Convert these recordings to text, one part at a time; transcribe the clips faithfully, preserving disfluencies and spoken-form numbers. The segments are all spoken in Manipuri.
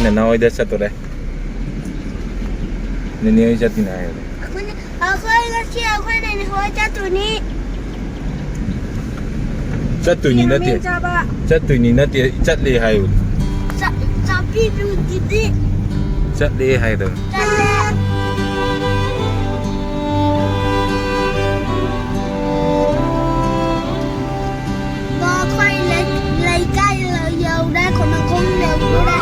ꯅꯅꯥꯎ ꯍꯣꯏꯗ ꯆꯠꯇꯣꯔꯦ꯫ ꯅꯦꯅꯦ ꯍꯣꯏ ꯆꯠꯇꯣꯏꯅꯦ ꯍꯥꯏꯕꯅꯦ꯫ ꯑꯩꯈꯣꯏꯅ, ꯑꯩꯈꯣꯏ ꯉꯁꯤ ꯑꯩꯈꯣꯏ ꯅꯦꯅꯦ ꯍꯣꯏ ꯆꯠꯇꯣꯏꯅꯤ꯫ ꯆꯠꯇꯣꯏꯅꯤ ꯅꯠꯇꯦ꯫ ꯔꯥꯃꯦꯟ ꯆꯥꯕ꯫ ꯆꯠꯇꯣꯏꯅꯤ ꯅꯠꯇꯦ, ꯆꯠꯂꯦ ꯍꯥꯏꯌꯨ꯫ ꯆꯥ-, ꯆꯥꯕꯤꯗꯨꯗꯤ꯫ ꯆꯠꯂꯦ ꯍꯥꯏꯒꯗꯕꯅꯤ꯫ ꯆꯠꯂꯦ꯫ ꯃꯈꯣꯏ ꯂꯩ-, ꯂꯩꯀꯥꯏ ꯌꯧꯔꯦ, ꯈꯨꯃꯟꯈꯣꯡ ꯌꯧꯗꯣꯔꯦ꯫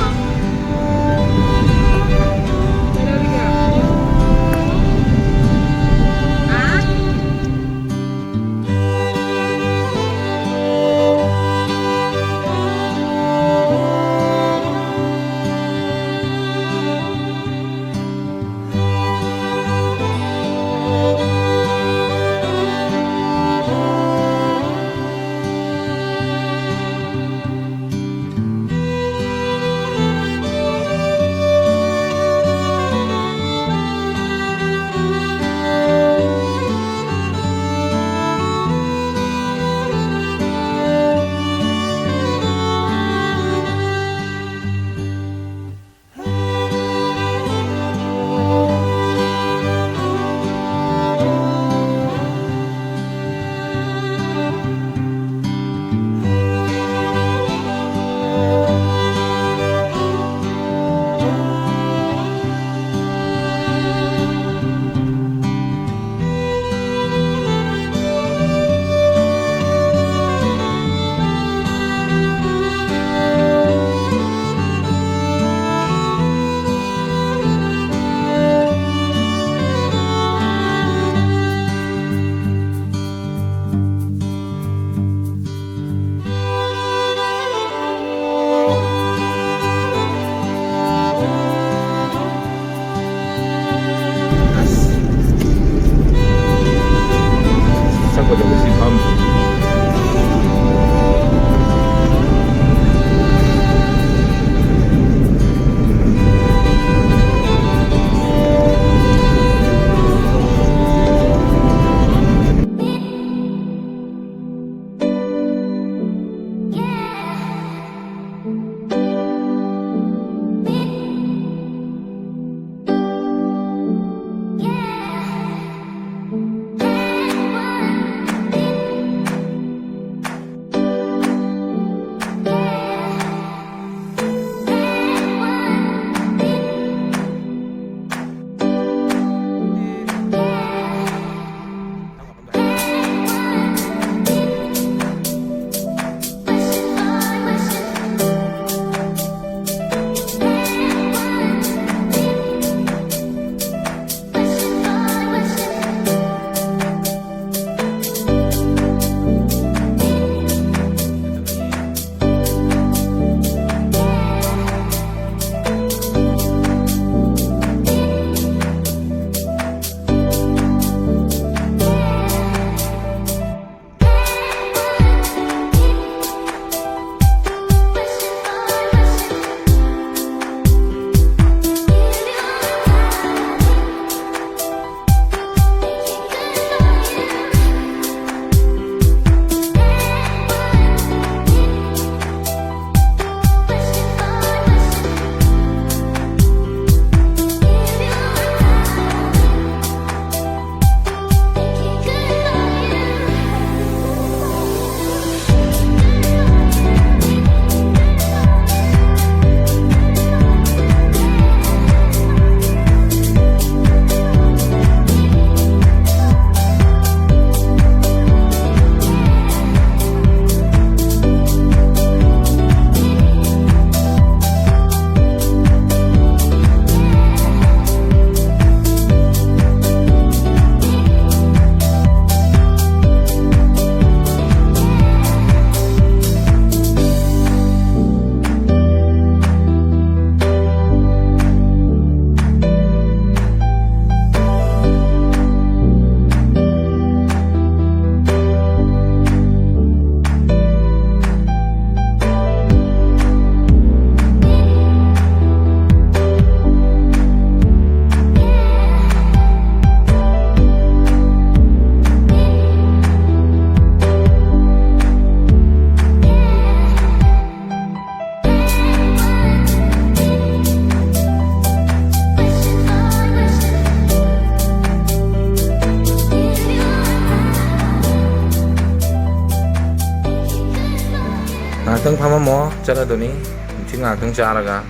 ꯉꯥꯛꯇꯪ ꯐꯝꯃꯝꯃꯣ, ꯆꯠꯂꯗꯨꯅꯤ꯫ ꯅꯨꯡꯊꯤꯠ ꯉꯥꯛꯇꯪ ꯆꯥꯔꯒ꯫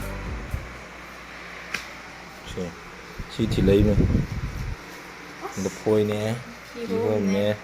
ꯁꯤ, ꯁꯤ ꯊꯤꯜꯂꯛꯏꯅꯦ꯫ ꯂꯐꯣꯏꯅꯦ, ꯀꯤꯍꯣꯝꯅꯦ꯫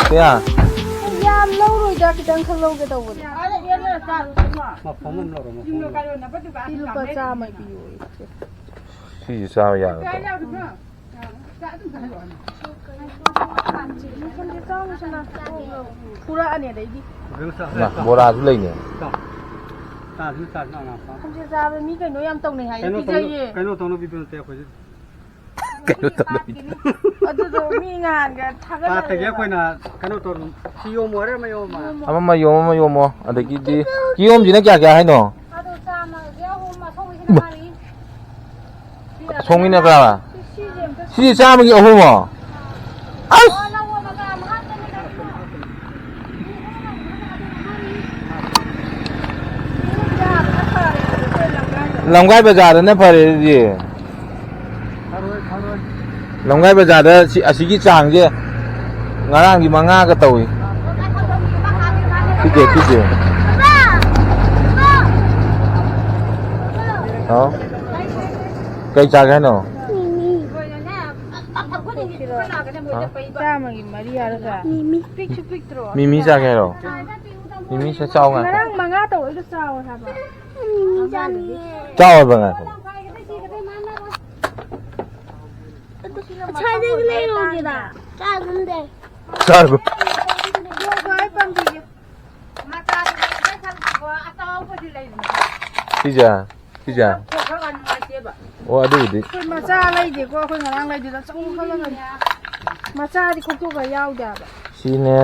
ꯀꯌꯥ? ꯌꯥꯝ ꯂꯧꯔꯣꯏꯗ, ꯈꯤꯇꯪ ꯈꯛ ꯂꯧꯒꯦ ꯇꯧꯕꯅꯦ꯫ ꯃꯐꯝ ꯑꯃ ꯂꯧꯔꯣ, ꯃꯐꯝ ꯑꯃ꯫ ꯁꯤ ꯂꯨꯄꯥ ꯆꯥꯝꯃ ꯄꯤꯌꯣ꯫ ꯁꯤꯁꯦ ꯆꯥꯕ ꯌꯥꯒꯗ꯭ꯔꯣ? ꯄꯨꯔꯛꯑꯅꯤ ꯑꯗꯩꯗꯤ꯫ ꯅ, ꯕꯣꯔꯥꯁꯨ ꯂꯩꯅꯦ꯫ ꯊꯝꯆꯦꯠ ꯆꯥꯕ ꯃꯤ ꯀꯩꯅꯣ ꯌꯥꯝ ꯇꯧꯅꯩ ꯍꯥꯏꯌꯦ, ꯀꯩꯅꯣ ꯇꯧꯅ-, ꯄꯤꯖꯩꯌꯦ꯫ ꯀꯩꯅꯣ ꯇꯧꯅꯕꯤꯗꯨ ꯅꯠꯇꯦ ꯑꯩꯈꯣꯏꯁꯦ꯫ ꯀꯩꯅꯣ ꯇꯧꯅꯕꯤꯗꯨ꯫ ꯑꯗꯨꯗꯣ ꯃꯤ ꯅꯍꯥꯟꯒ ꯊꯥꯒꯠꯅꯗꯅ꯫ ꯄꯥꯠꯇꯒꯤ ꯑꯩꯈꯣꯏꯅ ꯀꯩꯅꯣ ꯇꯧꯔ, ꯁꯤ ꯌꯣꯝꯃꯣ ꯍꯥꯏꯔ ꯑꯃ ꯌꯣꯝꯃ꯫ ꯑꯃ ꯑꯃ ꯌꯣꯝꯃꯣ, ꯑꯃ ꯌꯣꯝꯃꯣ꯫ ꯑꯗꯒꯤꯗꯤ ꯀꯤꯍꯣꯝꯁꯤꯅ ꯀꯌꯥ ꯀꯌꯥ ꯍꯥꯏꯅꯣ? ꯑꯗꯣ ꯆꯥꯝꯃꯒꯤ ꯑꯍꯨꯝ, ꯑꯁꯣꯝꯒꯤꯁꯤꯅ ꯃꯔꯤ꯫ ꯁꯣꯝꯒꯤꯅ ꯀꯌꯥ? ꯁꯤꯁꯦ ꯆꯥꯝꯃꯒꯤ ꯑꯍꯨꯝꯂꯣ? ꯑꯁ! ꯂꯝꯒꯥꯏ ꯕꯖꯥꯔꯗꯅ ꯐꯔꯦ ꯑꯗꯨꯗꯤ꯫ ꯂꯝꯒꯥꯏ ꯕꯖꯥꯔꯗ ꯁꯤ, ꯑꯁꯤꯒꯤ ꯆꯥꯡꯁꯦ ꯉꯔꯥꯡꯒꯤ ꯃꯉꯥꯒ ꯇꯧꯏ꯫ ꯁꯤꯁꯦ, ꯁꯤꯁꯦ꯫ ꯍꯥꯎ? ꯀꯩ ꯆꯥꯒꯦ ꯍꯥꯏꯅꯣ? ꯃꯤꯃꯤ꯫ ꯆꯥꯝꯃꯒꯤ ꯃꯔꯤ ꯍꯥꯏꯔꯒ꯫ ꯃꯤꯃꯤ꯫ ꯄꯤꯛꯁꯨ ꯄꯤꯛꯇ꯭ꯔꯣ? ꯃꯤꯃꯤ ꯆꯥꯒꯦ ꯍꯥꯏꯔꯣ? ꯃꯤꯃꯤ ꯁꯦ ꯆꯥꯎ ꯉꯥꯏꯈꯣ꯫ ꯉꯔꯥꯡ ꯃꯉꯥ ꯇꯧꯕꯩꯗꯣ ꯆꯥꯎꯋꯦ ꯍꯥꯏꯕ꯫ ꯃꯤꯃꯤ ꯆꯥꯅꯤꯡꯉꯦ꯫ ꯆꯥꯎ ꯍꯥꯏꯕ ꯉꯥꯏꯈꯣ꯫ ꯑꯁ꯭ꯋꯥꯏꯗꯒꯤ ꯂꯩꯔꯨꯒꯦꯔꯥ? ꯆꯥꯒꯨꯝꯗꯦ꯫ ꯆꯥꯒꯨꯝ꯫ ꯌꯣꯡꯈꯥꯏ ꯄꯥꯝꯕꯤꯒꯦ꯫ ꯁꯤꯁꯦ? ꯁꯤꯁꯦ? ꯑꯣ, ꯑꯗꯨꯕꯨꯗꯤ꯫ ꯑꯩꯈꯣꯏ ꯃꯆꯥ ꯂꯩꯗꯦꯀꯣ, ꯑꯩꯈꯣꯏ ꯉꯔꯥꯡ ꯂꯩꯗꯨꯗ ꯑꯆꯧꯕ ꯈꯜꯂꯒꯅꯤ꯫ ꯃꯆꯥꯗꯤ ꯈꯣꯛꯇꯣꯛꯈ꯭ꯔ ꯌꯥꯎꯗꯦ ꯍꯥꯏꯕ꯫ ꯁꯤꯅꯦ,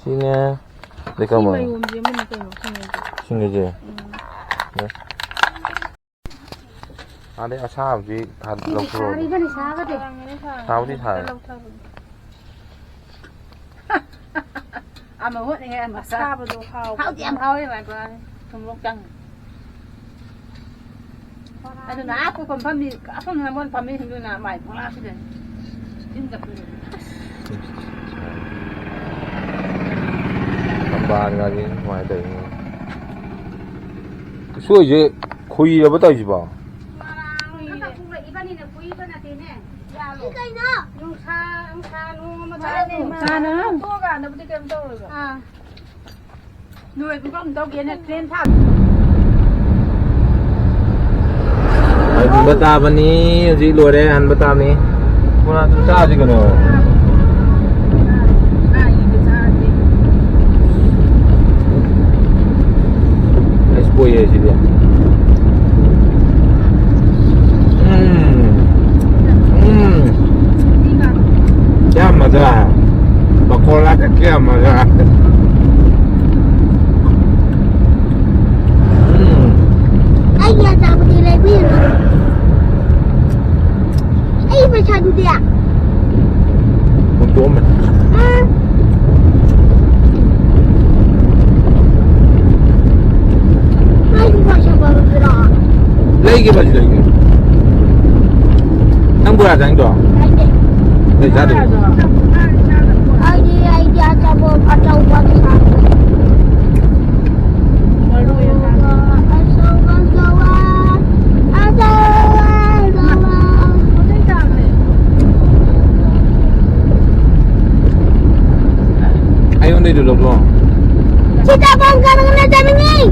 ꯁꯤꯅꯦ꯫ ꯑꯗꯩ ꯁꯤ ꯀꯔꯝꯕꯅꯣ? ꯃꯥꯏꯌꯣꯝꯁꯦ ꯑꯃꯅꯤ ꯀꯩꯅꯣ ꯁꯤꯡꯉꯩꯁꯦ꯫ ꯁꯤꯡꯉꯩꯁꯦ? ꯎꯝ꯫ ꯑꯗꯩ ꯑꯁꯥꯕꯗꯤ ꯊꯥ-, ꯁꯤꯗꯤ ꯂꯧꯊꯣꯛꯑꯣ꯫ ꯁꯥꯔꯤꯕꯅꯤ, ꯁꯥꯕꯗꯤ꯫ ꯁꯥꯕꯨꯗꯤ ꯁꯥꯔꯦ꯫ ꯑꯃ ꯍꯣꯠꯅꯤꯡꯉꯥꯏ ꯑꯃ ꯆꯥ꯫ ꯑꯁꯥꯕꯗꯣ ꯍꯥꯎꯕꯅꯦ꯫ ꯍꯥꯎꯗꯤ ꯌꯥꯝ ꯍꯥꯎꯋꯦ, ꯃꯥꯏ ꯄꯨꯔꯥ ꯊꯨꯝꯃꯣꯛ ꯆꯪꯉꯦ꯫ ꯑꯗꯨꯅ ꯑꯥ ꯀꯣꯏꯐꯝ ꯐꯝꯃꯤ, ꯑꯁꯣꯝ ꯅꯥꯀꯟ ꯐꯝꯃꯤꯁꯤꯡꯗꯨꯅ ꯃꯥꯏ ꯄꯨꯔꯥ ꯁꯤꯗꯅꯤ꯫ ꯆꯤꯟ ꯆꯠꯄꯅꯤ꯫ ꯊꯝꯕꯥꯜꯒꯗꯤ ꯀꯃꯥꯏꯅ ꯇꯧꯔꯤꯅꯣ? ꯎꯁꯣꯏꯁꯦ ꯈꯨꯏꯔꯕ ꯇꯧꯔꯤꯁꯤꯕꯣ? ꯉꯔꯥꯡ ꯈꯛꯇ ꯈꯨꯏꯔꯦ꯫ ꯈꯨꯏꯔꯛꯏꯕꯅꯤꯅ ꯈꯨꯏꯕ ꯅꯠꯇꯦꯅꯦ꯫ ꯌꯥꯜꯂꯣ꯫ ꯁꯤ ꯀꯩꯅꯣ? ꯅꯨꯡꯁꯥ, ꯅꯨꯡꯁꯥ ꯅꯣꯡ ꯑꯃ ꯆꯥꯅ ꯇꯣꯛꯑꯀꯥꯟꯗꯕꯨꯗꯤ ꯀꯩꯝ ꯇꯧꯔꯣꯏꯕ꯫ ꯑꯥ꯫ ꯂꯣꯏꯕꯒ ꯑꯃꯨꯛ ꯇꯧꯒꯦꯅꯦ, ꯇ꯭ꯔꯦꯟ ꯊꯥ꯫ ꯍꯟꯕ ꯇꯥꯕꯅꯤ, ꯍꯧꯖꯤꯛ ꯂꯣꯏꯔꯦ, ꯍꯟꯕ ꯇꯥꯕꯅꯤ꯫ ꯀꯣꯟꯅ ꯑꯗꯨꯝ ꯆꯥꯔꯁꯤ ꯀꯩꯅꯣ꯫ ꯑꯁ, ꯄꯣꯏꯌꯦ ꯁꯤꯗꯤ꯫ ꯎꯝ꯫ ꯎꯝ꯫ क्या मजा है। पकौड़ा का क्या मजा है। ꯎꯝ꯫ ꯑꯩꯒꯤ ꯑꯆꯥꯄꯣꯠꯇꯤ ꯂꯩꯕꯤꯔꯨꯅꯨ꯫ ꯑꯩ ꯄꯩꯁꯥꯗꯨꯗꯤ? ꯍꯨꯟꯗꯣꯛꯑꯝꯃꯦ꯫ ꯑ꯫ ꯑꯩꯒꯤ ꯄꯩꯁꯥ ꯄꯥꯝꯃꯛꯄ꯭ꯔꯣ? ꯂꯩꯒꯦ, ꯕꯥꯖꯤ, ꯂꯩꯒꯦ꯫ ꯅꯪ ꯕꯣꯔꯥ ꯆꯥꯅꯤꯡꯗ꯭ꯔꯣ? ꯆꯥꯅꯤꯡꯗꯦ꯫ ꯀꯩ ꯆꯥꯗꯣꯏꯕ? ꯑꯩꯗꯤ, ꯑꯩꯗꯤ ꯑꯆꯥꯄꯣꯠ ꯑꯆꯧꯕ ꯆꯥꯅꯤꯡꯉꯦ꯫ ꯑꯆꯧꯕ, ꯑꯆꯧꯕ, ꯑꯆꯧꯕ, ꯑꯆꯧꯕ꯫ ꯑꯩꯉꯣꯟꯗꯩꯗꯨ ꯂꯧꯊꯣꯛꯑꯣ꯫ ꯁꯤꯇꯥꯕꯣꯟ ꯀꯔꯝꯅ ꯆꯥꯅꯤꯡꯉꯤ?